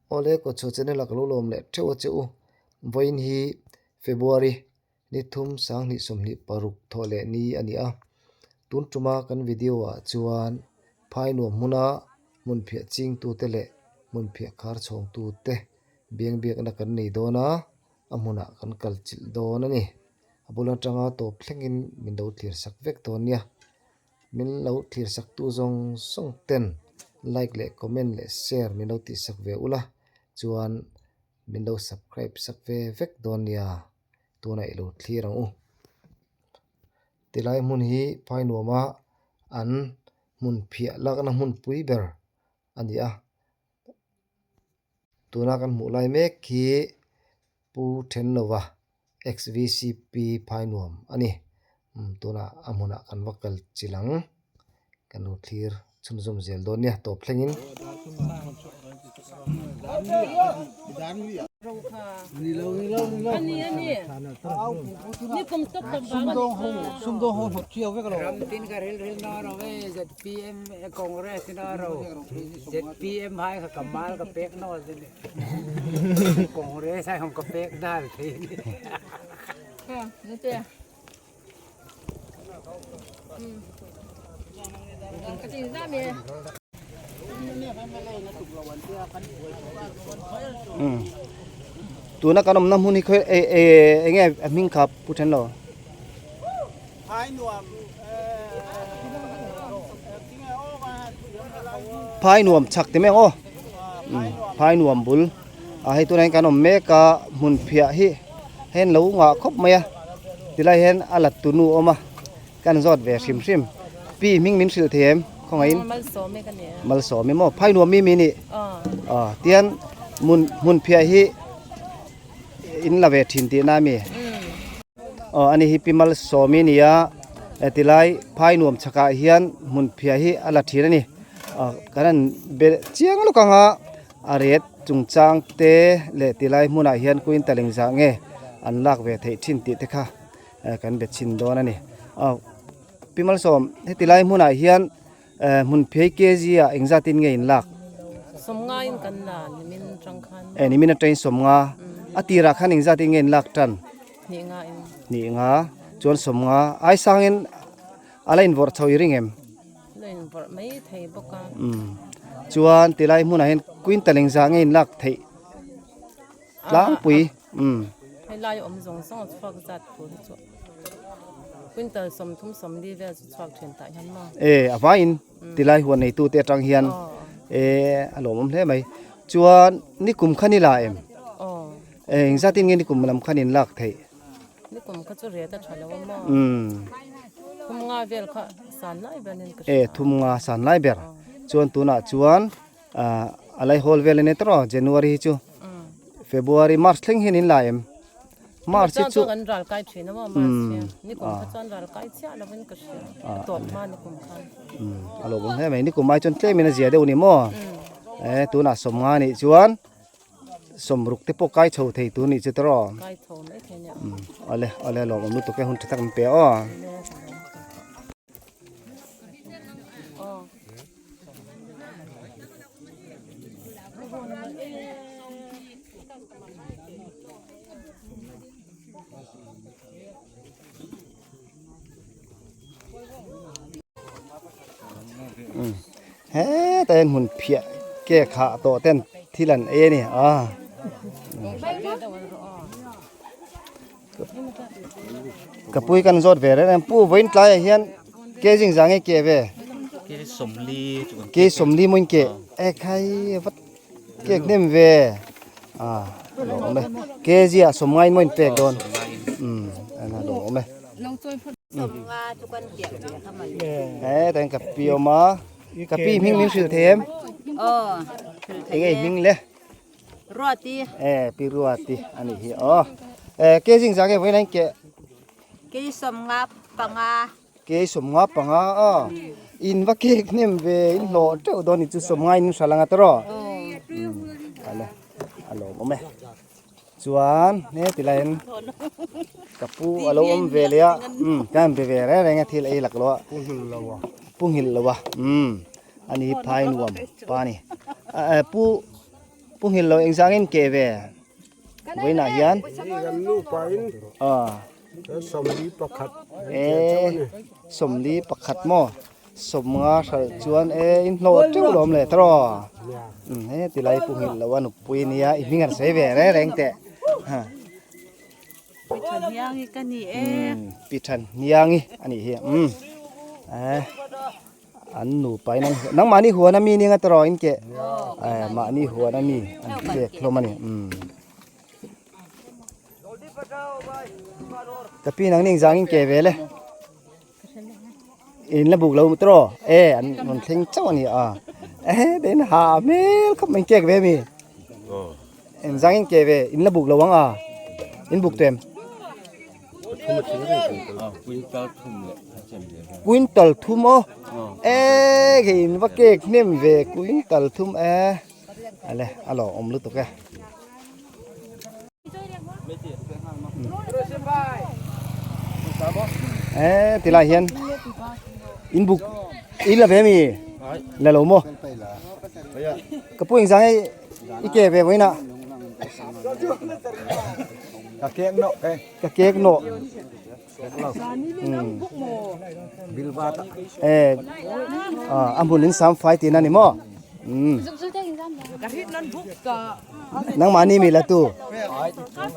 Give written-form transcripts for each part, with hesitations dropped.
Awle Kawchhuah channel ah ka lo lawm leh theuh a che u. Vawiin hi February ni thum sanghnih 26 thawh leh ni a ni a. Tun tuma kan video ah chuan phai nuam hmuna hmun phiah chingtute leh hmun phiah khar chhawngtute biang biakna kan nei dawn a, a hmunah kan kal chilh dawn a ni. A bul atanga tawp thlengin min lo thlir sak vek dawn nia. Min lo thlir sak tu zawng zawng ten like leh comment leh share min lo tih sak ve ula chuan min lo subscribe sak ve vek dawn nia tunah i lo thlir ang u. Tilai hmun hi phai nuama an hmun phiah lakna hmun pui ber a ni a. Tuna kan hmuh lai mek hi Pu Thenlova XVCP phai nuam a ni. Tunah a hmunah kan va kal chilh ang. Kan lo thlir chhunzawm zel dawn nia tawp thlengin. ZPM hai kha kamal ka pek no Congress hai hong ka pek dal thi Ha, nute. Ka tin za mi. Tuna kan awmna hmun hi khawi e e enge a hming kha pu then lo. Phai nuam chak ti mai ang aw phai nuam bul ah hei tunah hian kan awm mek a hmun phiah hi hei an lo ngah khawp mai a tilai hian a la tunu a awm a kan zawt ve hrim hrim pi hming min hrilh thei em khawngaihin malsawm i maw phai nuam mi mi nih ah tian hmun hmun phiah hi in la ve thin tihna a mi. Aw ani hi pi Malsawmi a ni a tilai phai nuam chhakah hian hmun phiah hi a la thin a ni ah kan han be chiang lawk ang a a ret chungchang te leh tilai hmunah hian quintal engzah nge an lak ve theih thin tih te kha kan be chhin dawn a ni aw pi Malsawm heti lai hmunah hian hmun phiah hi kg ah engzatin nge in lak? Sawmnga in kan la nimin atang khan. E nimin atangin sawmnga a tirah khan engzatin nge in lak tan? Hnih nga in. Hnih nga chuan sawmnga ai sangin a la invawrh chho i ring em? La invawrh mai thei bawk a. Umm chuan tilai hmunah hian quintal engzah nge in lak theih tlangpui umm. Helai awm zawng zawng a chhuak zat tur hi chu quintal 30 40 vel chu chhuak thin tah hian maw. E a vaiin tilai huan neitu te atang hian e a lawmawm hle mai chuan nikum khan i la em? Aw. Eng zatin nge nikum lam khan in lak theih? Nikum kha chu ret a tha lo a maw? Umm. Thum nga vel kha san lai ber nen ka hria. E thum nga san lai ber. Chuan tunah chuan ah a lai hawl vel a ni tawh January hi chu February March thleng hian in la em? March hi chu Chuan kan ral kai thin a maw March hi. Nikum kha chuan ral kai chiah lovin ka hria. A tawp hma nikum khan. Umm a lawmawm hle mai. Nikum ai chuan tlemin a zia deuh a ni maw? E tunah sawmnga nih chuan Sawmruk te pawh kai chho thei tur nih chu tawh Kai chho mai thei nia. Umm awle awle lawmawm lutuk e hun tha tak an pe aw. Hetah hian hmun phiah cake hah tawh ten thil an ei a ni a ka pui kan zawt ve reng reng pu vawiin tlaiah hian ke zing zang nge ke ve ke sawmli maw in ke e khai vat cake hnem ve a lawm e ke ziah sawmngai maw in pek dawn umm a lawm e. He tain ka pi awm a ka pi hming min hrilh thei em eng nge hming le Ruati e pi Ruati ani hi aw e ke jing za nge vawiin a in ke ke sawmnga panga ke sawmnga panga a in va cake hnem ve in hlawh teuh dawn ni chu sawmnga in hral anga tawh ale a lawm awm e. Chuan he ti laiin ka pu a lo awm ve leh a umm ka han be ve reng reng a thil ei lak lo a pu nghilh lo a pu nghilh lo a umm ani hi phai nuam pa a ni eh pu. Pu Nghil lo engzangin keh ve vawiinah hian e sawmli pakhat maw sawmnga hralh chuan e in hlawh teuh lawm leh tawh rawh he tilai Pu Nghil lo a nupui nia i hming an sawi ve reng reng teh. Pi Thanhniangi ka ni e. Pi Thanhniangi a nih hi. Um. Eh. An nupa in an nang mahni huan ami ni nga tawh in ke. Eh mahni huan ami an pek hlawm a ni. Um. Ka pi nang ning zang in ke ve le. In la buk lo tawh eh an rawn thleng chauh a ni a. Eh den ha hmel khawp mai kek ve mi. Eng zang in ke ve in la buk lo ang a. In buk tuem. Quintal thum aw. Eh khi in va kek hnem ve quintal thum eh. Ale a lo awm lutuk e. Eh tilai hian in buk in la ve mi la lo maw ka pu engzang hei i ke ve vawiin ah ka kek nawh ke ka kek nawh eh a hmun in sam fai tihna ni maw nangmahni mi la tu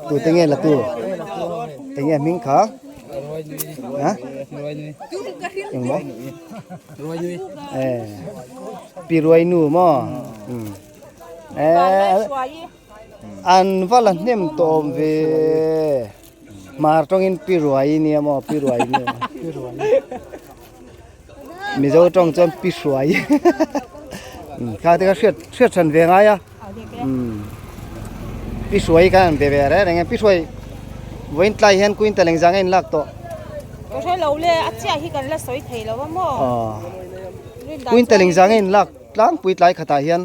tute nge la tu eng nge hming kha ha eng maw eh pi ruai nu maw eh an va la hnem tawh awm ve hmar tawngin pi ruai nia maw pi ruai nu Mizo tawng chuan pi hruai kha te kha hriat hriat hran ve ngai a pi hruai khan an be ve reng reng a pi hruai vawiin tlai hian quintal engzah nge in lak tawh ka hre lo le a chiah hi kan la sawi thei lo a maw quintal engzah nge in lak tlangpui tlai khatah hian.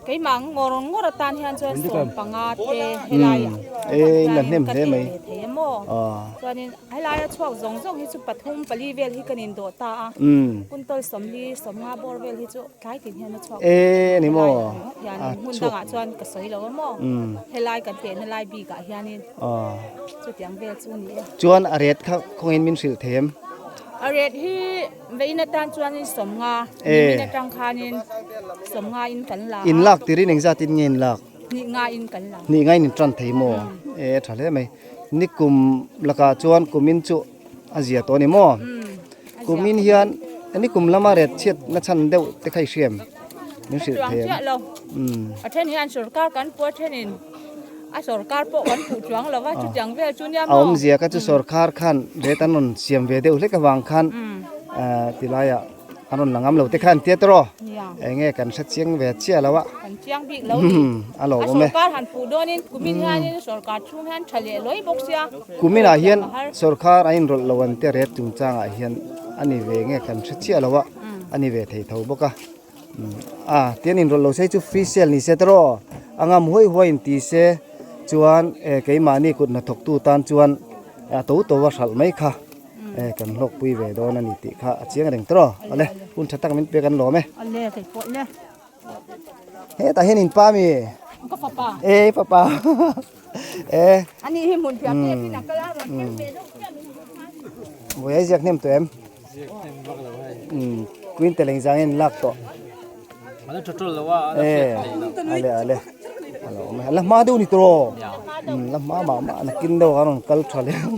Keimah ngawr ngawr atan hian chuan sawmpanga te helaiah hian ka teh ve thei a maw? Chuanin helaia chhuak zawng zawng hi chu pathum pali vel hi kan indawh ta a, kuntawl sawmli sawmnga bawr vel hi chu tlai tin hian a chhuak helaiah hian hmun dangah chuan ka sawi lo a maw? Helai kan tehna lai bikah hianin chutiang vel chu a ni e. Chuan a ret kha khawngin min hrilh thei em? A ret hi. Vein atan chuanin sawmnga, nimin atang khanin sawmnga in kan la a. In lak tirin engzat in nge in lak? Hnih nga in kan la. Hnih nga in in tan thei maw? E tha hle mai. Ni kum lakah chuan kumin chu a zia tawh a ni maw? Kumin hian ni kum lama ret chhiat na chhan deuh te kha i hriam? Min hrilh thei em? A then hian sorkar kan pu a thenin a sorkar pawh kan puh chuang lo va chutiang vel chu nia maw? A awmzia kha chu sorkar khan ret an rawn siam ve deuh hlek avang khan tilaiah an rawn la ngam lo te khan tia tawh eng nge kan hre chiang ve chiah lo a. Kan chiang bik lo ni. A lo awm e. A sorkar han puh dawnin kumin hianin sorkar chhung hian tha leh lawi bawk sia. Kuminah hian sorkar a inrawlh lo an tia ret chungchangah hian a ni ve nge kan hre chiah lo a, a ni ve thei tho bawk a. A tian inrawlh lo se chu free sale ni se tawh a ngam huai huai in ti se chuan eh keimahni kut hnathawk tu tan chuan a to to a hralh mai kha eh kan hlawk pui ve dawn a ni tih kha a chiang reng tawh awle hun tha tak min pek an lawm e hetah hian in pa mi e fapa e vawi a ziak hnem tawh em. Quintal eng zang in lak tawh. Ala tha tawlh lo a, ala hriat thei lo. Ale ale. Ala awm e. La hma deuh ni tawh. La hma mah mah nakin deuh kan rawn kal tha leh ang.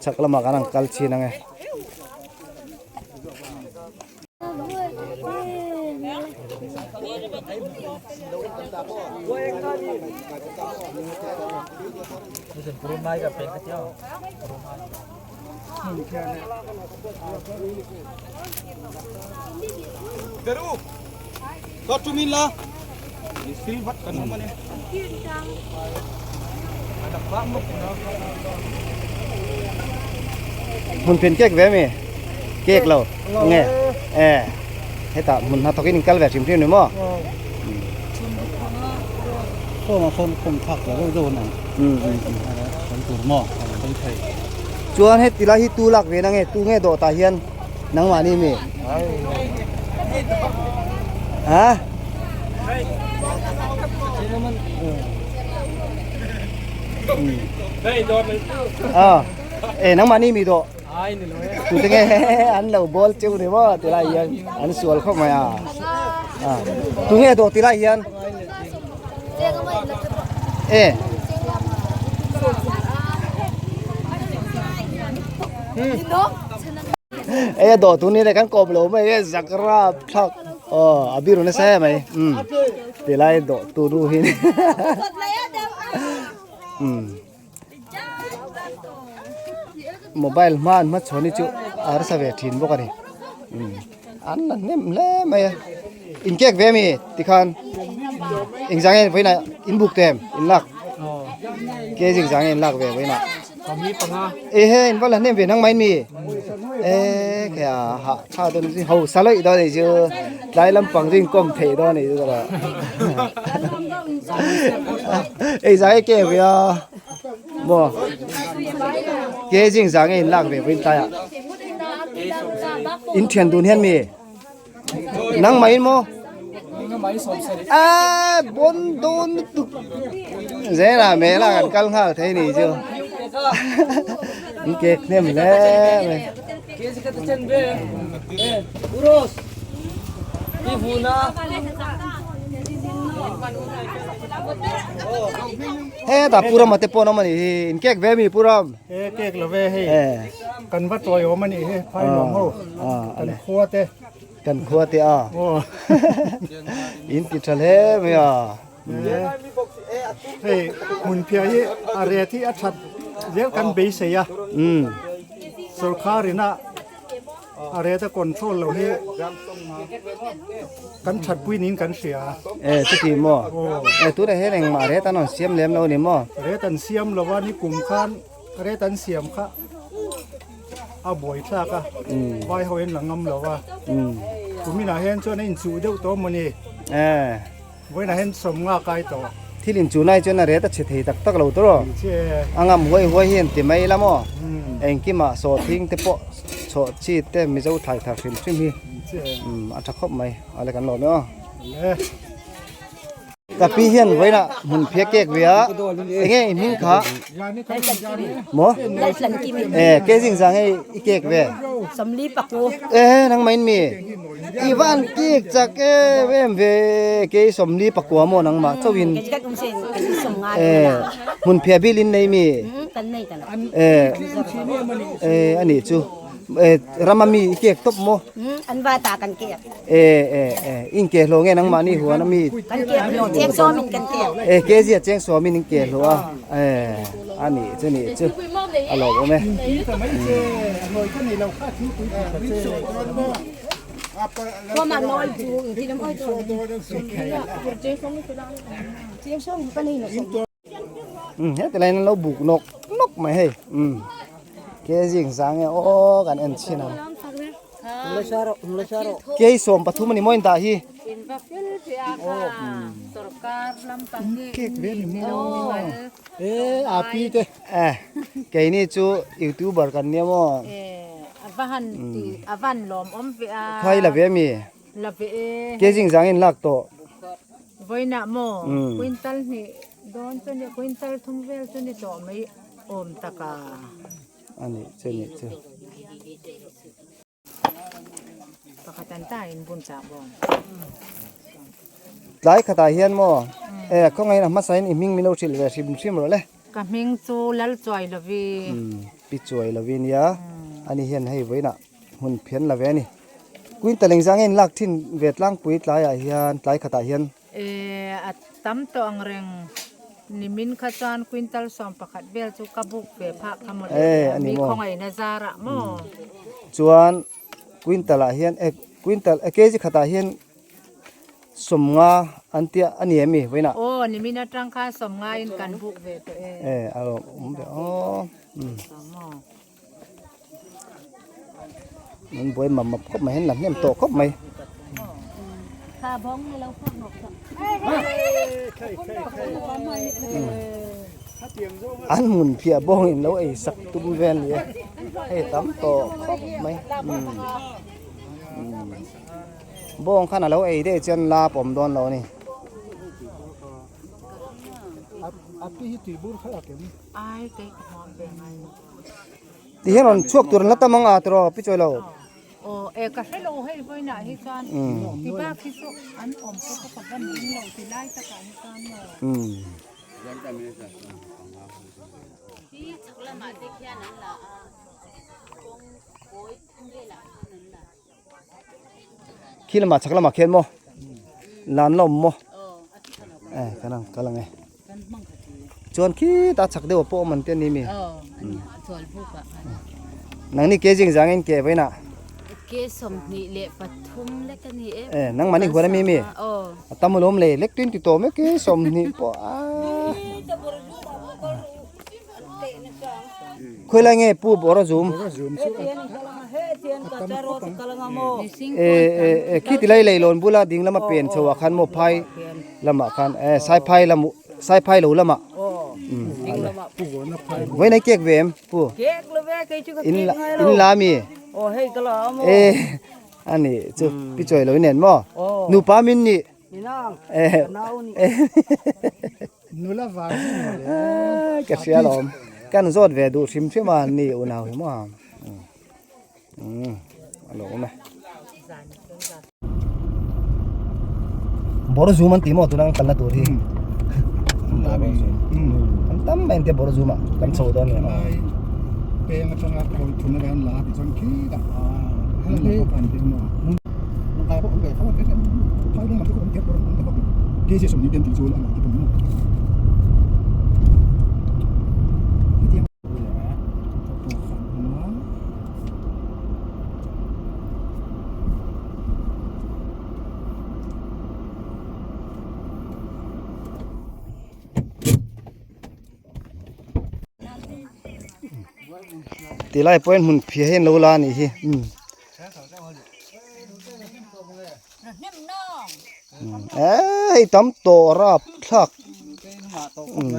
Chhak lamah kan rawn kal chhin ang e. Hmun phen kek ve mi kek lo nge e hetah hmun hnathawk in kal ve hrim hrim ni maw Chuan heti lai hi tu lak ve na nge tu nge dawh tah hian nangmahni mi ha. À, ê nắng mà ni mì độ. Tụi tôi nghe ăn lẩu bol chiu thì bó thì lại yên, ăn suol không mày à. À, tụi nghe đồ thì lại yên. Ê. Ê đồ tụi này kan kop lo mai zakra thak. Ờ, abiru na sa mai. Ừ. Thì lại đồ tụ ru hin. Ừ. Mobile man ma chhoni chu ar sa ve thin bawk a ni. An la hnem hle mai a. In kek ve mi tikhan engzang nge vawiinah in buk te em in lak ke zingzang nge in lak ve vawiinah. E he in va la hnem ve nang mai mi e khe a ha tha dawn chu ho sa lawih dawn a ni chu tlai lampang chu inkawm theih dawn a ni chu tawh engzang nge ke ve a maw ke zingzang nge in lak ve vawiin tlaiah in thian dun hian mi. Nang mai maw? A bon dawn lutuk zela mela kan kal nghal thei ni chu in kek hnem hle mai. Hetah Purama te pawh an awm a nih hi in kek ve mi Puram. He kek lo ve hei kan va tawi awm a nih hi phai nuam ho kan khua te. Kan khua te a in ti tha hle mai a. Hei hmun phiah hi a ret hi a that zel kan beisei a sorkar in a a ret a control lo hi kan that pui niin kan hria. E chuti maw e tunah hian engmah ret an rawn siam lem lo a ni maw. Ret an siam lo a ni kum khan ret an siam kha a buai thlak a vai ho in la ngam lo a kuminah hian chuan a inchuh deuh tawh maw ni vawiinah hian sawmnga kai tawh. Thil inchuh lai chuan a ret a chhe thei tak tak lo tur aw a ngam huai huai hian ti mai ila maw engkimah sawhthing te pawh chhawh chi te mizo thlai thar hrim hrim hi a tha khawp mai a le kan lawm e aw. Ka pi hian vawiinah hmun phia kek ve a enge i hming kha maw e ke zing zang hei i kek ve e nangmah in mi i van kek chak em em ve ke i sawmli pakua maw nangmah chauhin e hmun phia bil in nei mi e e anih chu. Rama mi i kek tawp maw? An va ta kan kek. E e e in ke hlawh nge nangmah ni huan a mi? Kan kek hlawh cheng sawm in kan kek. E ke zia cheng sawm in in ke hlawh a. E a nih chu nih chu a lawm awm e. Heti laiin an lo buk nawk nawk mai hei ke zing zang nge aw kan en chhin ang ke 13 ani maw in dah hi keini chu youtuber kan nia maw khai la ve ami. La ve e. Ke zing zang in lak tawh. Vawiinah maw quintal hnih dawn chu ni quintal thum vel chu ni tawh mai awm tak a. A nih chu nih chu. Pakhat an ta in bun chah bawng. Tlai khatah hian maw e khawngaih in a hmasa in i hming min lo hrilh ve hrim hrim rawh le. Ka hming chu Lal Chuai Lovi. Pi Chuai Lovi nia ani hian hei vawiinah hmun phian la ve a ni. Quintal engzah nge in lak thin ve tlangpui tlaiah hian tlai khatah hian? E a tam tawh ang reng nimin kha chuan quintal 11 vel chu ka book ve phah kha maw le mi khawngaihna zarah maw. Chuan quintal ah hian e quintal e kg khatah hian 50 an tia a ni em mi vawiinah? Aw nimin atang khan 50 in kan book ve tawh e. E a lo awm ve aw. An buai map map khawp mai an la hnem tawh khawp mai. An hmun phiah bawng in lo ei sak tum vel a ni e hei tam tawh khawp mai bawng khan a lo ei daih chuan la pawm dawn lo a ni. Api hi tuibur kha a kem. Ai kei ka hmuam ve ngai lo. Ti hian rawn chhuak tur an la tam ang a tiraw pi chawi lo. Aw e ka hre lo hei vawiinah hi chuan ti bak hi chu an awm pawh ka ka van ring lo ti lai takah hi chuan maw. Khi lamah chhak lamah khian maw lan la awm maw eh kan ang kal ang e chuan khitah chhak deuh ah pawh awm an ti a ni mi nangni ke zing zang in ke vawiinah eh nangmah ni huan ami mi a tam alawm le lek tuin ti tawh mek e 20 pawh a Khawi lai nge pu bawr a zum? E khi ti lai leilawn bula ding lama pen chho ah khan maw phai lamah khan e sai phai lam sai phai lo lamah vawi nai kek ve em pu in in la mi e ani chu pi chawi lo nen maw nupa min ni e Nula var hi maw le. Ka hria alawm. Kan zawt ve duh hrim hrim a ni unau hi maw. Umm a lo awm e. Bawr zum an ti maw tuna kan kalna tur hi. An tam mai an tia bawr zum ah kan chho dawn a ni. Peng atanga kawi thuna kan la ti chuan khi dah a helai lam pawh kan ti maw. Lungkai pawh an ve tho a phai dang lam chu an ti bawk kg 20 ten tih chu a la ti bawk maw. Ti lai pawhin hmun phiah hi an lo la a nih hi umm eh hei tam tawh rap thlak umm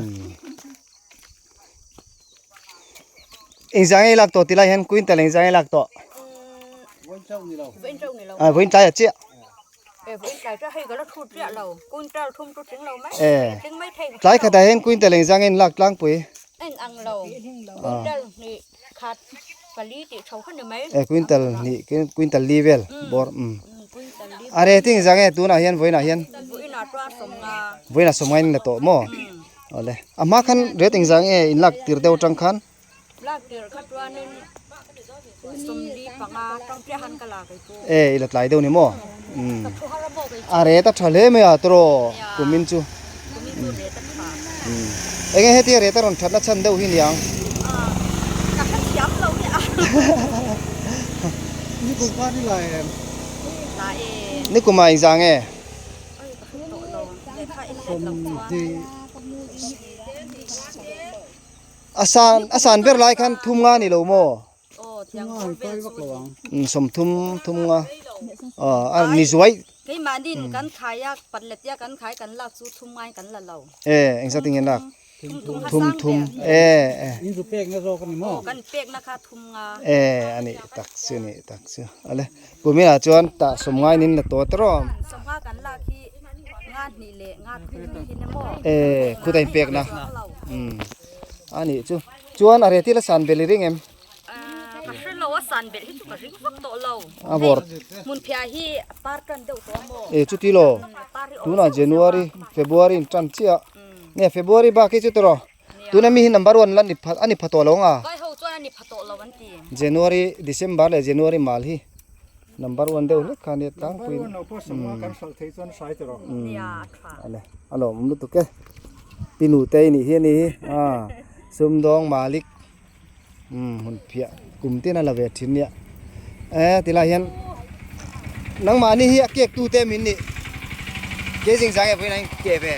engzah nge i lak tawh ti lai hian quintal engzah nge i lak tawh ah vawiin tlai ah chiah. Tlai khatah hian quintal engzah nge in lak tlangpui? E quintal hnih quintal li vel bawr umm a rate engzah nge tunah hian vawiinah hian vawiinah sawmnga in la tawh maw awle a hma khan rate engzah nge in lak tir deuh atang khan. E i la tlai deuh ni maw umm a ret a tha hle mai a tawraw kumin chu umm eng nge hetia ret a rawn that na chhan deuh hi niang nikum ah engzah nge. A san a san ber lai khan thum nga ni lo maw? Um sawmthum thum nga aw a ni zuai. E engzat in nge lak? Thum thum e e. E a nih tak chu a nih tak chu ale kuminah chuan tah sawm ngain in la tawh tawh E khut a inpek na umm a nih chu chuan a reti la san belh i ring em a bawr e chuti lo tunah January February in tan chiah nge February bak hi chu tawh tuna mi hi number one la ni pha a ni pha tawh lo ang a January December leh January mal hi. Number one deuh hlek kha ania tlangpui in umm ale a lawmawm lutuk e pi nute i nih hi ani hi a sumdawng malik umm hun phiah kum tin a la ve thin nia e tilai hian nangmahni hi a kek tute min nih ke zing zang e vawiin ah ke ve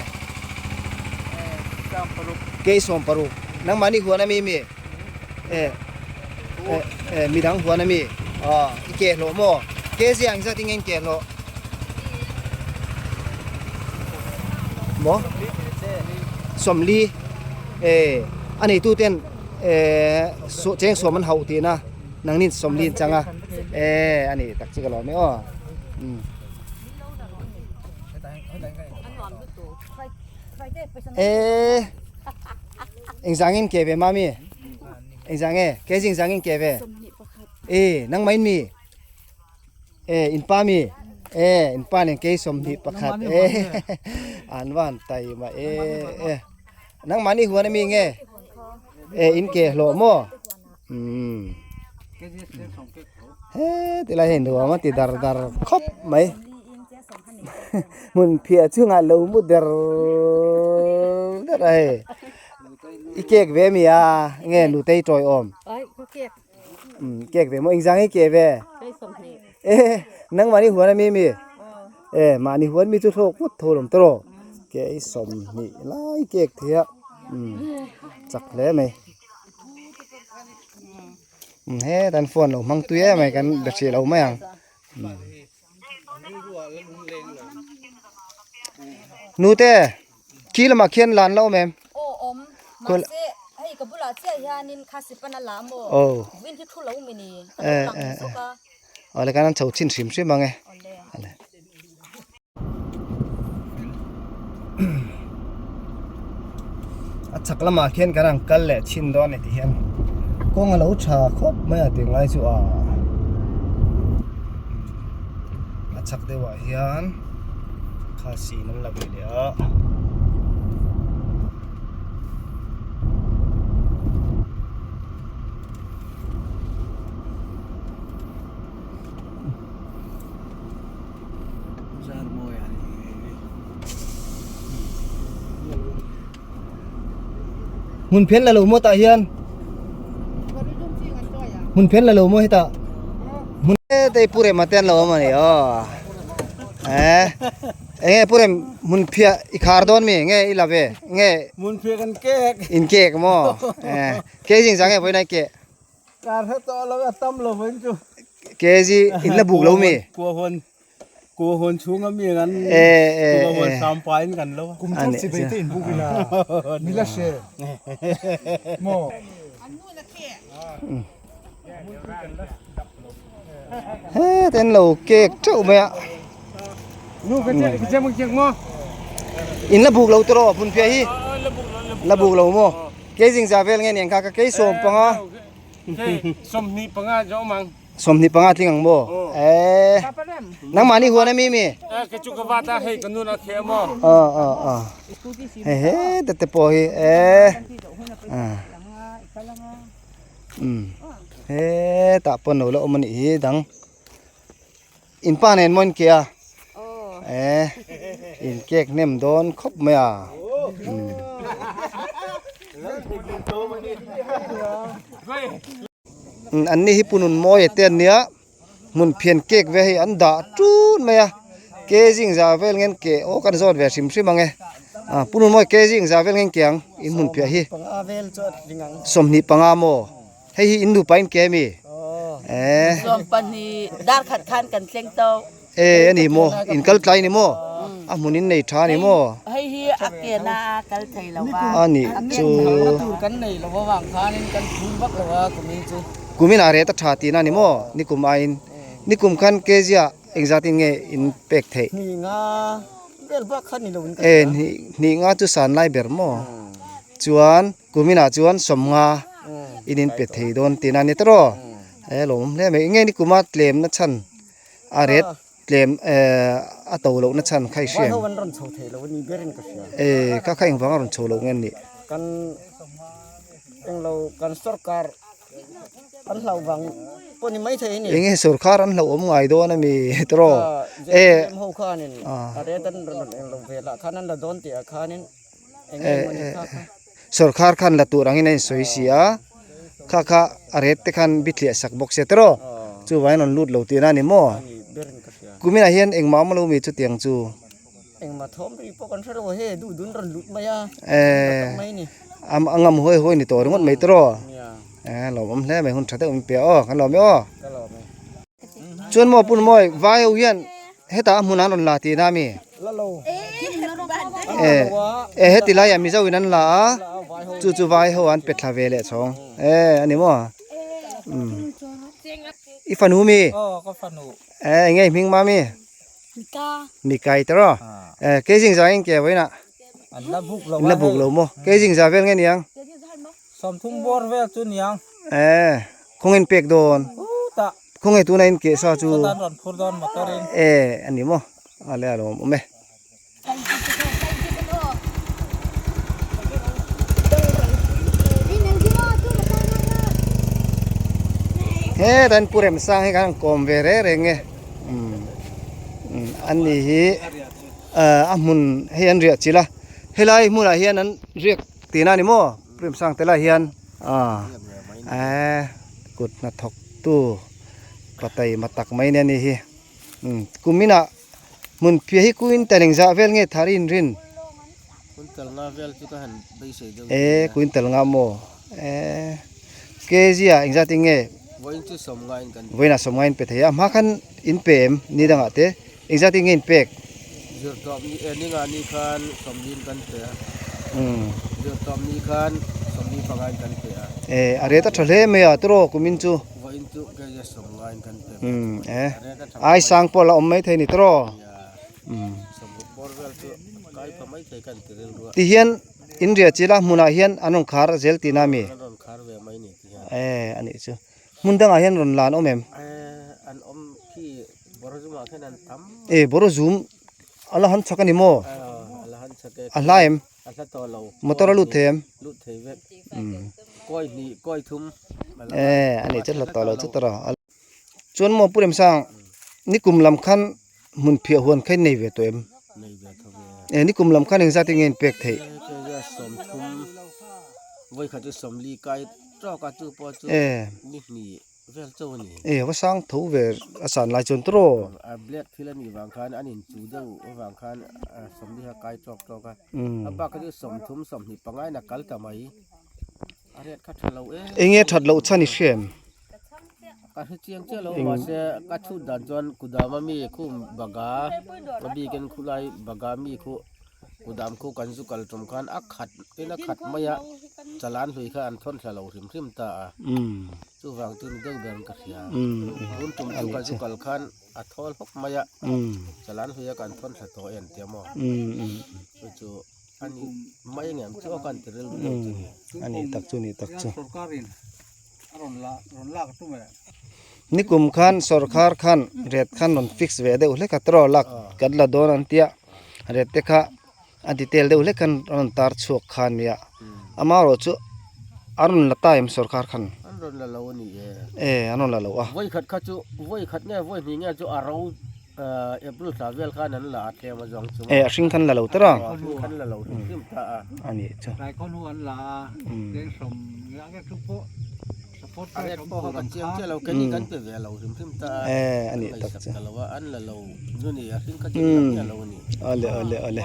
ke 16 nangmahni huan ami mi. E e midang huan ami aw i ke hlawh maw ke zia ang zat in nge in ke hlawh maw 40 e a neitu ten e cheng sawm an hauh tihna nangnin 40 an chang a e a ni tak chu ka lawm e aw um e. Engzangin ke ve mami? Engzang nge? Ke zing zangin ke ve? E nangmah in mi? E in pa mi? E in pa nen kei 21 e an van tai ma e e nangmah ni huan ami nge? E in ke hlawh maw? Umm he tilai hei nuam a ti dar dar khawp mai hmun phiah chungah lo mu der der a hei i cake ve mi a nge nutei tawi awm umm cake ve maw engzang hi ke ve e nangmahni huan ami mi e mahni huan mi chu thlawk ngawt tho lawm tawh ke i 20 lai cake thei a umm chak hle mai. He tan phone lo hmang tui em mai kan be hrih lo mai ang nute khi lamah khian lan lo awm em aw awm mahse hei ka bulah chiah hianin khasipan a la maw vin hi thu lo mi ni ka lo lang zawk a awle kan an chho chin hrim hrim ang e awle. A chhak lamah khian kan han kal leh chhin dawn a ni ti hian kawng a lo tha khawp mai a tih ngai chu a a chhak deuh ah hian khasi in an la ve leh a. Hmun phen la lo maw tah hian hmun phen la lo maw hetah hmun te pu rem ate an lo awm a ni aw eh eng nge pu rem hmun phiah i khar dawn mi nge i la ve nge hmun phiah kan kek in kek maw eh ke zing zang nge vawiin a i keh Kar hre tawh lo a tam lo vawiin chu. KZ in la buk lo mi? Kua huan kua huan chhung a mi kan kua huan sam pa in kan lo. Kum thar chi bei te in buk ila mi la hre maw. He ten lo kek teuh mai a. In la buk lo tawh phun phiah hi. La buk lo maw? Kei zing za vel nge niang kha ka kei 15. 25 zo mang. 25 tling ang maw? Eh. Nangmah ni huan ami mi? Eh ke chu ka va ta hei ka nun a khe maw. A a a. He he te te pawh hi eh. Um. He tah pawn lo la awm anih hi dang. In pa nen maw in ke a? Eh in cake hnem dawn khawp mai a. An ni hi punun mawi te an nia hmun phian cake ve hei an dah tun mai a ke zing za vel ngen ke aw kan zawt ve hrim hrim ang e punun mawi ke zing za vel ngen ke ang in hmun phiah hi 25 maw. Hei hi in nupa in ke mi? Eh. 12 dar khat khan kan tleng to. Eh ani maw in kal tlai ni maw? A hmun in nei tha ni maw? Hei hi a ke na a kal thei lo va. Ani chu. Tur kan nei lo avang khanin kan phur vak lo a kumin chu. Kumin a ret a tha tihna ni maw? Nikum aiin. Nikum khan kezia engzat in nge in pek theih? Hnih nga vel bak kha ni lo in ka hria. Eh hnih nga chu san lai ber maw? Chuan. Kuminah chuan 50 in in pe thei dawn tihna a ni ta rawh. E lawmawm hle mai. Enge ni kuma tlemna chhan a ret tlem a to lohna chhan kha i hria em? Vai ho an rawn chho thei lo a ni berin ka hria. E kha kha engvang a rawn chho loh nge ni? Kan englo kan sorkar an hlauh vang pawh ni mai thei a ni. Enge sorkar an hlauh awm ngai dawn a mi ta rawh. E ZPM ho khanin a ret an rawn englo velah khan an la dawn tihah khanin Sorkar khan la tur angin a insawi si a, kha kha a ret te khan bithliah sak bawk se tawh chuvangin rawn lut lo tihna a ni maw? Kuminah hian engmah awm lo mi chutiang chu? A ngam huai huai ni tawh ringawt mai tawh lawmawm hle mai hun tha deuh min pe a aw kan lawm e aw. Chuan maw pun mawi vai ho hian hetah a hmun an rawn la tihna a mi? E e heti laiah Mizo in an la a chu chu vai ho an pe thla ve leh chhawng e a ni maw? Umm i fanu mi? E eng nge i hming mami? Mikai te rawh e keizing zangin ke vawiinah in la buk lo maw keizing za vel nge niang? 30 bawr vel chu niang. Eh, khawnge in pek dawn? Chutah. Khawnge tuna in keh sa chu? Chutah an rawn phur dawn motor in. Eh, a ni maw? A le a lawm awm e. He dan pu rem sang hi kan kawm ve re reng e. Um, um, an ni hi a hmun hei an riah chilh a helai hmunah hian an riak tihna a ni maw prem sang te lai hian ah eh kut hnathawk tu patai matak mai nia ni hi um kum inah hmun piah hi kuin tel engzah vel nge thar i inrin eh kuin tel nga maw eh kg ah engzat in nge vawiinah sawmnga in pe thei a hma khan in pe em ni dangah te. Engzat in nge in pek? Zirtawp ni eh ninga ni khan sawmlin kan pe a. Umm. Zirtawp ni khan sawmli panga in kan pe a. Eh a ret a tha hle mai a tiraw kumin chu. Vawiin chu kg sawmnga in kan pe. Umm eh ai sang pawh la awm mai thei ni tiraw. Umm. Sawmruk bawr vel chu kai pha mai thei kan ti rilru a. Tihian in riah chila hmunah hian an rawn khar zel tihna mi? An rawn khar ve mai ni tihian. Eh a nih chu. Hmun dangah hian rawn lan awm em? Eh an awm khi Borazumah khian an tam. Eh Borazum a la han chak a ni maw? A la han chak e. A hla em? A hla tawh lo. Motor a lut thei em? Lut thei vek. Kawi hnih, kawi thum. Eh a nih chu hla tawh lo chu tawh a. Chuan maw Pu Remsang, nikum lam khan hmun phiah huan kha in nei ve tawh em? Nei ve tho ve. Eh nikum lam khan engzat in nge in pek theih? Eh kei 30 vawikhat chu 40 kai tawk a chu pawh chu ni hnih. Vel chauh a ni. E va sang tho ve a san lai chuan tawh. A black thil a nih vang khan an inchu deuh avang khan 40 a kai tawk tawk a. A bak kha chu 30 20 pangai in a kal ta mai. A ret kha tha lo em. Enge that loh chhan i hria em? Ka hre chiang chiah lo mahse ka chhut dan chuan kudam a mi khu baga a bikin khulai baga mi khu Kudam khu kan zu kal tum khan a khat in a khat mai a, chalan hlui kha an thawn thla lo hrim hrim ta a, chuvang chu ni deuh ber in ka hria. Tun tum chu ka zu kal khan a thawl hawk mai a, chalan hlui a kan thawn thla tawh em tia maw? Chu chu a ni mai ngem chu a kan ti rilru deuh chu ni. A ni tak chu ni tak chu. Nikum khan sorkar khan ret khan rawn fix ve deuh hlek a tawrh lak kan la dawn an tia ret te kha a detail deuh hlek khan a rawn tar chhuak kha a nia amaherawh chu a rawn la ta em sorkar khan an rawn la lo a ni e e an rawn la lo a vawi khat kha chu vawi khat nge vawi hnih nge chu a ro April thla vel khan an la a tlem a zawng chung e a hring khan la lo tawrh a a hring khan la lo hrim hrim ta a a nih chu A ret pawh kha kan chiang chiah lo keini kan pe ve lo hrim hrim ta a e a nih tak chu ka lo a an la lo chu ni a hring kha chu ni chiah lo a ni ale ale ale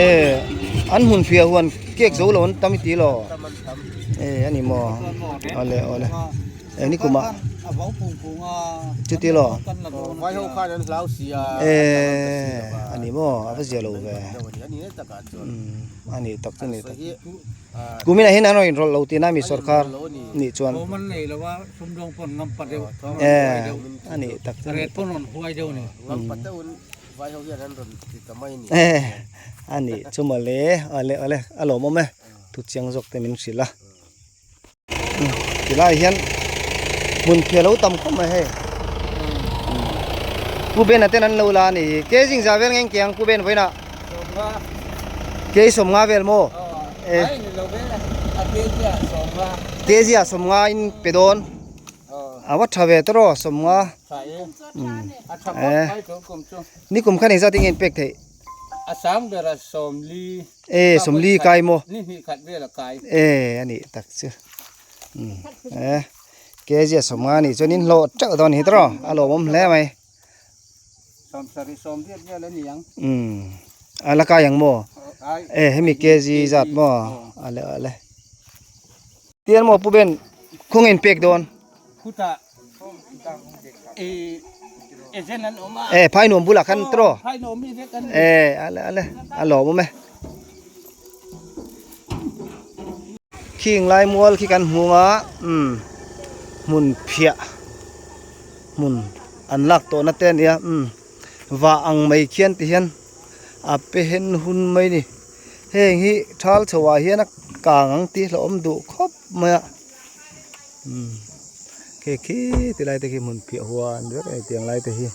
e an hmun fiah huan cake zo lo an tam i ti lo e a ni maw ale ale e ni kumah chuti lo e a ni maw a va zia lo ve a ni tak chu ni tak kuminah hian an rawn inrawlh lo tihna mi sorkar nih chuan e a ni tak chu ni e a ni chu mawle awle awle a lawmawm e thu chiang zawk te min hrilh a. Tilai hian hmun phiah lo tam khawp mai hei Pu Ben a ten an lo la a ni hi ke zing za vel nge engke ang Pu Ben vawiinah ke 50 vel maw e ke zia 50 in pe dawn a va tha ve tawh rawh 50 e nikum khan engzat enge in pek theih A sang ber a 40. E 40 kai maw? Ni hnih khat vel a kai. E a nih tak chu. Um e kg a 50 nih chuan in hlawh teuh dawn hi tawh a lawmawm hle mai. 70 80 vel a ni ang. Um a la kai ang maw? E hemi kg zat maw? A le a le. Tian maw Pu Ben khawnge in pek dawn? Khutah E phai nuam bulah khan tawh e ale ale a lawm awm e khing lai mual khi kan hmu a umm hmun phiah hmun an lak tawhna te a nia umm. Vah ang mai khian ti hian a pe hen hun mai ni. Heng hi thal chho ah hian a kang ang tih hlauhawm duh khawp mai a. Umm khi khi ti lai te khi hmun phiah huan vek a ni tiang lai te hi.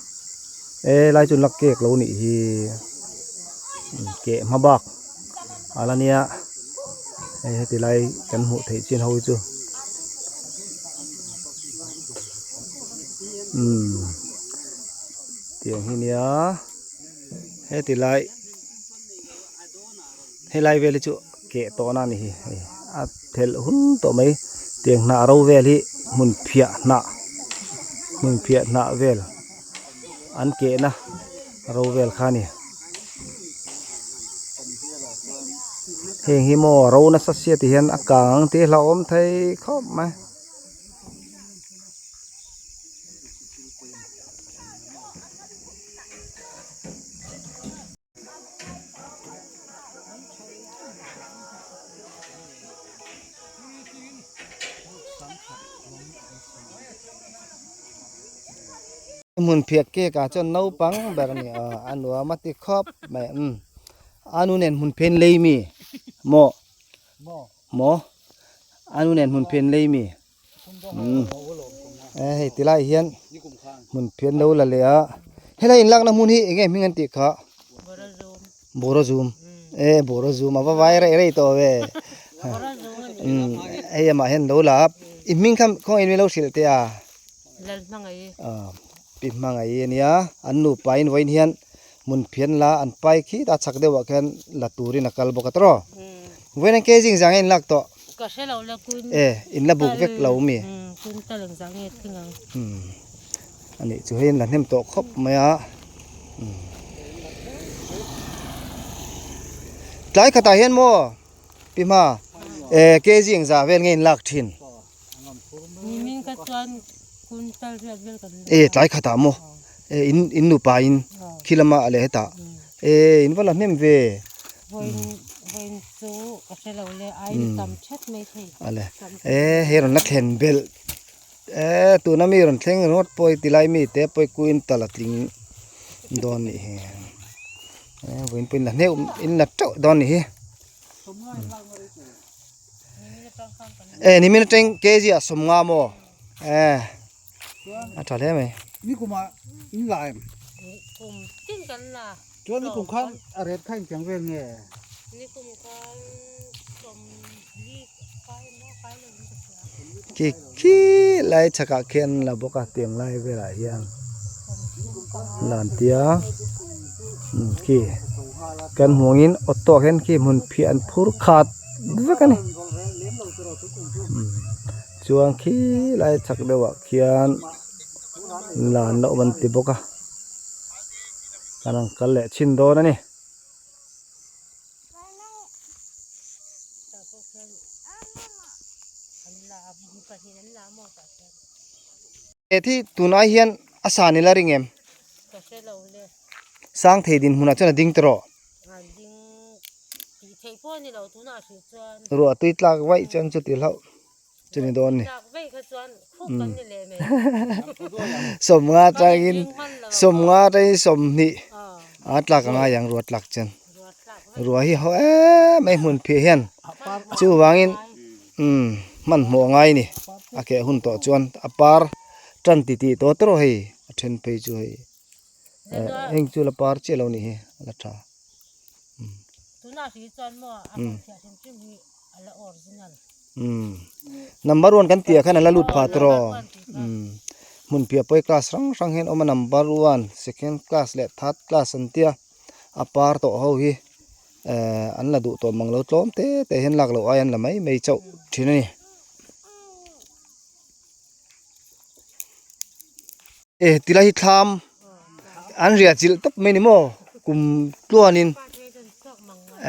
E lai chu la cake lo nih hi. Keh hma bak a la nia hei heti lai kan hmuh theih chin ho hi chu umm tiang hi nia heti lai helai vel hi chu keh tawh na a ni hi hei a thelh hun tawh mai tiang hnah ro vel hi hmun phiah hnah hmun phiah hnah vel an keh na ro vel kha a ni. Heng hi maw ro nasa sia ti hian a kang ang tih hlauhawm thei khawp mai. Hmun phiah cake ah chuan naupang ber a ni a a nuam a ti khawp mai umm a nu nen hmun phen lei mi maw maw a nu nen hmun phen lei mi umm hei ti lai hian hmun phen lo la leh a helai inlakna hmun hi eng nge hming an tih kha bawra zum e bawra zum a va vai rei rei tawh ve umm hei amah hian lo la a i hming kha khawngaih in min lo hrilh teh a. Pi hmangaih a nia an nupa in vawiin hian hmun phian la an pai khit a chhak deuhah khian la turin a kal bawk a tawrh aw vawiin an kei zing zang nge in lak tawh e in la buk vek lo mi a nih chu hei in la hnem tawh khawp mai a tlai khatah hian maw pi hma e kg engzah vel nge in lak thin. E tlai khatah maw e in in nupa in khi lama a leh hetah e in va la hnem ve ale e hei rawn la thlen belh e tuna mi rawn thleng ringawt pawh hi tilai mi te pawh hi quintal a tling dawn nih hi e vawiin pawh in la hneuh in la teuh dawn nih hi. E nimin atang kg ah 50 maw e a tha hle mai. Nikum ah in la em? Nikum tin kan la. Chuan nikum khan a ret kha engtiang vel nge? Nikum khan 40 kai emaw kai lo in ka hria. Khi khi lai chhakah khian la bawk a tiang lai velah hian lan tia khi kan hmuh angin auto ah khian khi hmun phiah an phur khat vek a ni chuan khi lai chhak deuh ah khian lan loh an ti bawk a kan rawn kal leh chhin dawn a ni. He thi tunai hian a san ila ring em? Sang thei din hmunah chuan a ding tawh. Ruah tui tlak vaih chuan chuti hlauh chu ni dawn ni. 50 atangin 50 atangin 20 a tlak a ngai ang ruah tlak chuan. Ruah hi ho em mai hmun phiah hian chuvangin umm hmanhmawh a ngai a ni a keh hun tawh chuan a par tan ti tih tawh tawrh hei a then phei chu hei heng chu la par chiah lo nih hi a la tha. Number one kan tih ah khan a la lut pha tawh rawh hmun piah pawh hi class hrang hrang hian a awm a number one second class leh third class an tia a par tawh ho hi ehh an la duh tawh mang lo tlawm te te hian lak loh ai an la mai mai chauh thin a ni. E tilai hi thlam an riah chilh tawp mai ni maw kum tluanin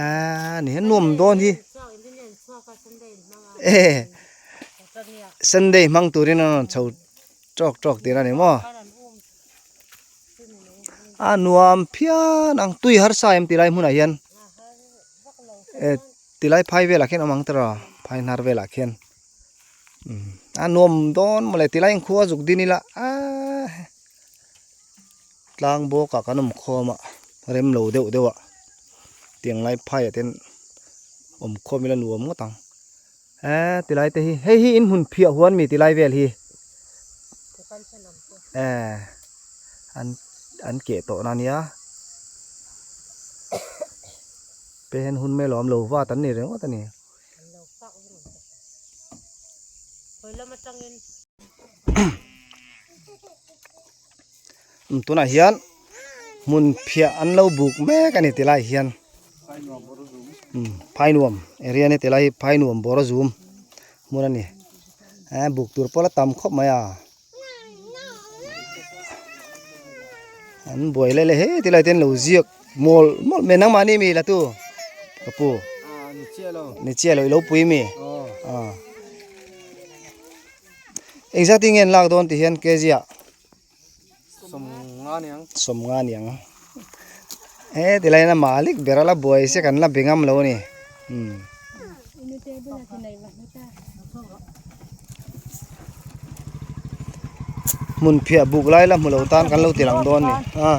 aaa ni hian nuam dawn hi e sunday hmang turin an rawn chho tawk tawk tir a ni maw a nuam phian ang tui harsa em tilai hmunah hian e tilai phai velah khian awm ang tawh a phai hnar velah khian. A nuam dawn mawle tilai in khua zuk din ila aaa. Tlang bawk ah kan awm khawm a rem lo deuh deuh a tiang lai phai ah ten awm khawm ila nuam ngawt ang eh tilai te hi hei hi in hmun phiah huan mi tilai vel hi eh an an keh tawh na nia pehen hun mai lo awm lo vat an ni ringawt a ni. Tunah hian hmun phiah an lo buk mek a ni ti lai hian phainuam area a ni ti lai hi phainuam bawr a zum hmun a ni eh buk tur pawh la tam khawp mai a an buai leh leh he ti lai te an lo ziak mawl mawlh mai nangmahni mi la tu ka pu ni chiah lo i lo pui mi Engzat hi nge an lak dawn ti hian kg ah 50 niang he tilai hian a malik ber a la buai se kan la be ngam lo a ni umm hmun phiah buk lai la hmu lo tan kan lo ti lang dawn a ni a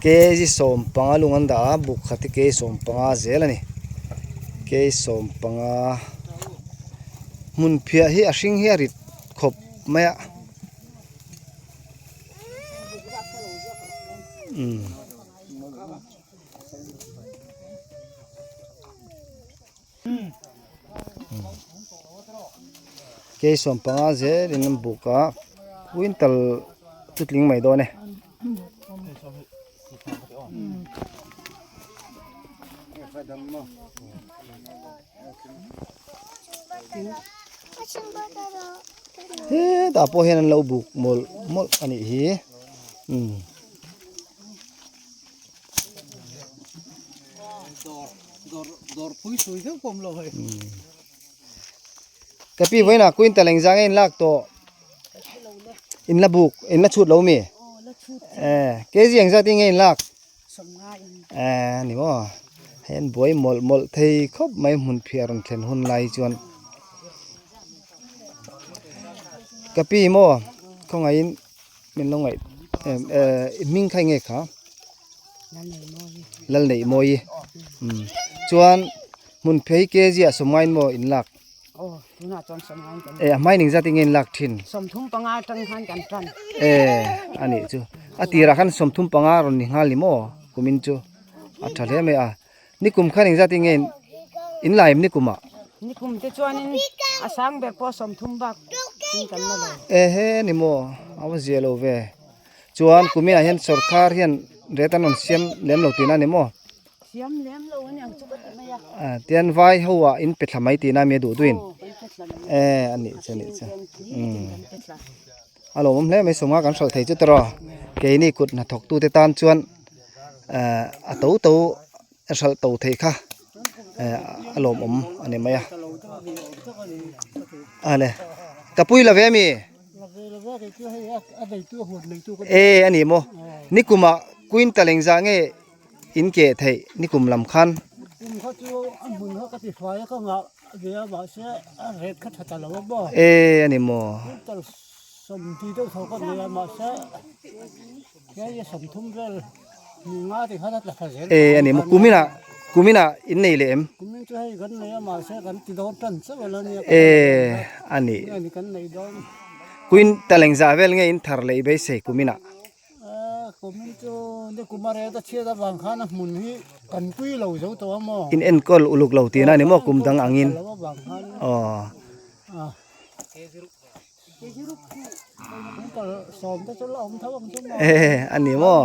kg 15 lung an dah a buk khat hi kg 15 zel a ni kg 15. Hmun phiah hi a hring hi a rit khawp mai a umm kei 15 zelin an buk a quintal chu tling mai dawn e. Hetah pawh hian an lo buk mawlh mawlh a nih hi umm. Ka pi vawiinah quintal engzah nge in lak tawh? In la buk in la chhut lo mi? Eh kg engzat nge in lak? Eh ni maw hei an buai mawlh mawlh thei khawp mai hmun phiah rawn thlen hun lai chuan ka pi maw khawngaihin min lo ngaih eh hming kha enge kha Lalneihmawi umm chuan hmun phei kg ah sawmngain maw in lak. Aw tunah chuan sawmngain kan Eh a hmai ning zat enge in lak thin? 35 atang khan kan tan. Eh anih chu a tirah khan 35 rawn ni nghal ni maw kumin chu a tha hle mai a nikum khan eng zat enge in la em nikum ah? Nikum te chuanin a sang ber pawh 30 bak in kan la lo. Eh he ni maw a va zia lo ve chuan kumin ah hian sorkar hian rate an rawn siam lem lo tihna ni maw? Siam lem lo a ni ang chu ka ti mai a. Ah tian vai ho ah in pe thla mai tihna mi a duh duin. Eh a nih chu a nih chu. Umm a lawmawm hle mai sawmnga kan hralh thei chu tawh keini kut hnathawk tute tan chuan eh a to to a hralh to thei kha eh a lawmawm a ni mai a. A le ka pui lo ve ami? Eh a ni maw nikumah quintal engzah nge In keh theih nikum lam khan. Kum kha chu a hmun kha ka ti hruai a ka ngah ve a mahse a ret kha tha ta lo a maw. E a ni maw. Quintal 40 deuh tho ka nei a mahse hei a 30 vel ni nga ti khan a tla thla zel. E a ni maw kuminah kuminah in nei leh em? Kumin chu hei kan nei a mahse kan ti dawn tan chauh a la nia. E a ni. Nge ni kan nei dawn. Quintal engzah vel nge in thar leh i beisei kuminah? In enkawl uluk lo tihna a ni maw kum dang angin aw. Eh a ni maw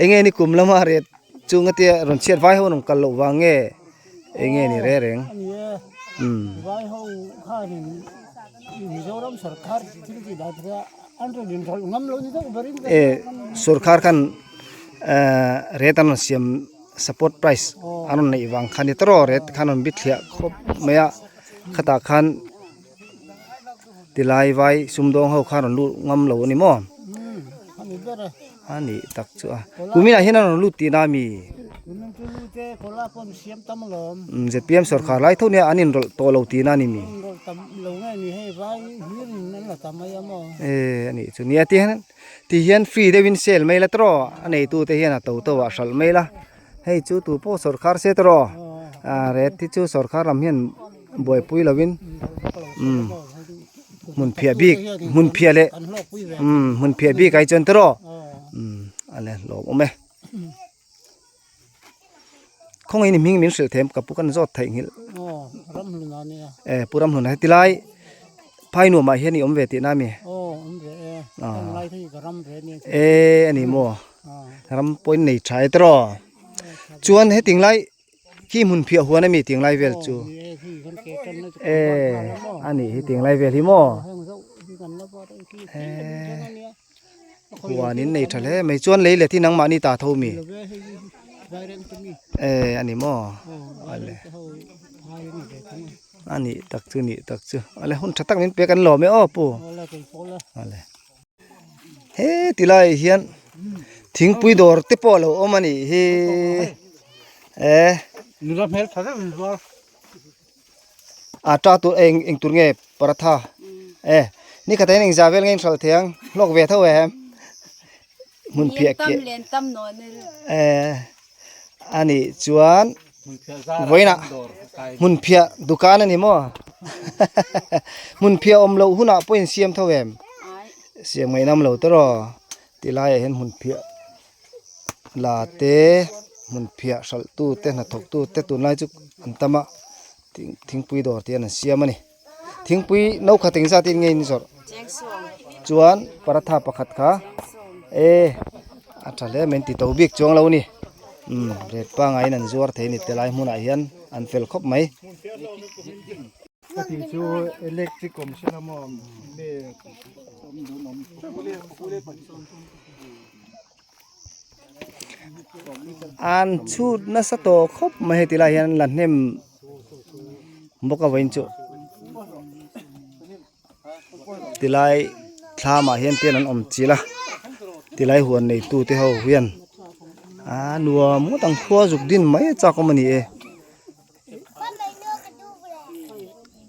enge ni kum lama riat chunga tia rawn chhiat vai ho an rawn kal loh vang nge enge ni reng reng umm. Eh sorkar khan eh rate an rawn siam support price an rawn neih vang khan ni tawrh aw rate khan an rawn bithliah khawp mai a khatah khan tilai vai sumdawng ho khan rawn lut ngam lo a ni maw a nih tak chu a kuminah hian an rawn lut tihna a mi. Zpm sawrkhar lai tho nia an inrawlh tawh lo tihna a ni mi? E a nih chu nia ti hian ti hian free deuhin sale mai la tawh a neitu te hian a to to ah hralh mai la hei chu tu pawh sawrkhar se tawh a rate hi chu sawrkhar lam hian buaipui lovin umm hmun phiah bik hmun phiah leh umm hmun phiah bik ai chuan tawh umm a le hlawm awm e. Khawngaih ni hming min hrilh them ka pu kan zawt theih nghilh e pu Ramhluna heti lai phai nuam ah hian i awm ve tih na mi e ani maw ram pawh in nei tha e tiraw chuan heting lai khi hmun phiah huan ami ting lai vel chu e ani hi ting lai vel hi maw e. Huan in nei tha hle mai chuan lei let hi nangmahni ta tho mi e ani maw ale ani tak chu ni tak chu ale hun tha tak min pek an lawm e aw pu ale he ti lai hian thingpui dawr te pawh a lo awm a nih hi e A ta tur eng eng tur nge paratha e ni khat ah hian engzah vel nge in hralh thei ang hlawk ve tho em hmun phiah keh e a nih chuan vawiinah hmun phiah dukan a ni maw hmun phiah awm loh hunah pawh in siam tho em siam ngaihnam lo te rawh ti laiah hian hmun phiah la te hmun phiah hralh tu te hnathawk tu te tunlai chu an tam a thingpui dawr te hian an siam a ni thingpui no khat engzat in nge in zawrh chuan paratha pakhat kha e a tha hle mai an ti to bik chuang lo a ni umm ret pangai in an zuar thei a ni tilai hmunah hian an fel khawp mai. Ka tih chu electric awm sela maw nge awm dun awm An chhut nasa tawh khawp mai heti lai hian la hnem bawk a vawiin chu tilai thlamah hian ten an awm chilh a tilai huan neitu te ho hian a nuam ngawt ang khua zuk din mai a chak awm a ni e.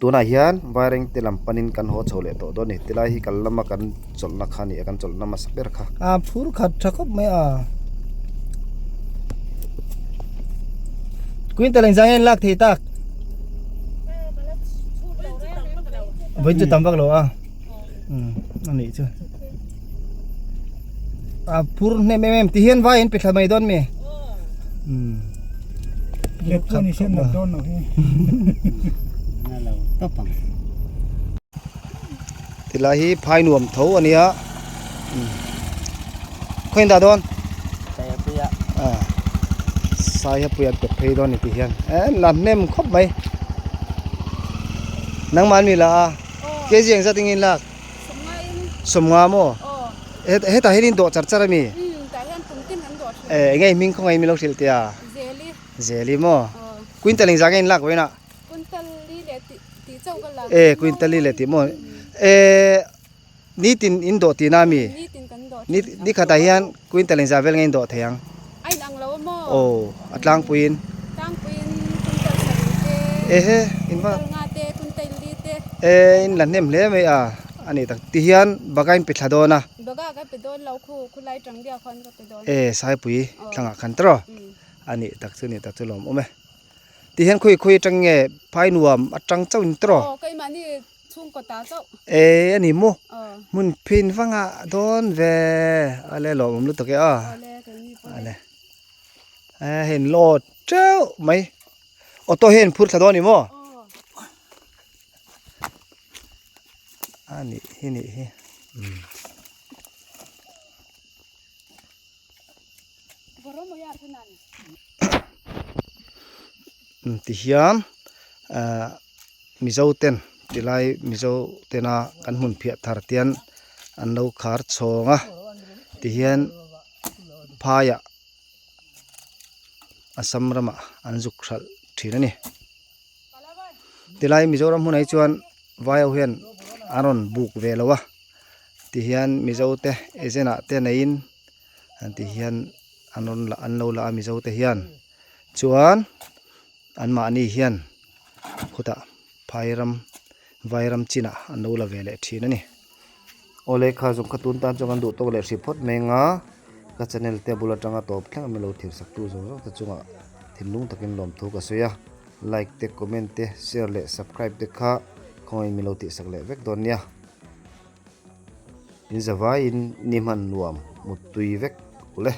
Tunah hian Vairengte lam panin kan haw chho leh tawh dawn a ni. Tilai hi kal lama kan chawlhna kha a ni a, kan chawlhna hmasa ber kha. A phur khat tha khawp mai a. Quintal engzah nge an lak thei tak? Vawiin chu tam vak lo a. Umm a nih chu. A phur hnem em em ti hian vai an pe thla mai dawn mi. Umm. Let chu ni sen nat dawn lo hi. Tilai hi phai nuam tho a nia. Khawiin dah dawn? Saihapuia an pe phei dawn a ni ti hian. La hnem khawp mai. Nangmah an mi la a. Kg engzat eng in lak? Sawmnga maw? Hetah hian in dawh char char a mi? Eng nge hming khawngaih min lo hrilh teh a? Zeli maw? Quintal engzah nge in lak vawiin ah? E quintal li leh tih maw? E nitin in dawh tihna a mi? Ni khatah hian quintal engzah vel nge in dawh thei ang? Aw a tlangpuiin. Ehe in va e in la hnem hle mai a a ni tak ti hian baka in pe thla dawn a. E saipui thlangah khan tawh a nih tak chu nih tak chu lawm awm e ti hian khawi khawi atang nge phai nuam atang chauh in tawh e a ni maw hmun phin vanga dawn ve a le lawm awm lutuk e a a le e hei an lawt teuh mai auto hian an phur thla dawn a ni maw a nih hi nih hi umm. Tihian ahh mizo ten tilai mizo tena kan hmun phiah thar te hian an lo khar chhawng a tihian phaiah Assam ramah an zuk hralh thin a ni tilai Mizoram hunah hi chuan vai ho hian an rawn buk ve lo a tihian mizo te agent ah te neiin an ti hian an rawn la an lo la a mizo te hian. Chuan anmahni hian khutah phairam vairam chinah an lo la ve leh thin a ni. Awle kha zawng kha tun tan chuan kan duh tawk leh hrih phawt mai anga ka channel te bul atanga tawp thleng a milo thir sak tu zawng zawng te chungah thinlung takin lawmthu ka sawi a, like te comment te share leh subscribe te kha khawngaih milo tih sak leh vek dawn nia. In zavaiin ni hman nuam muttui vek ule.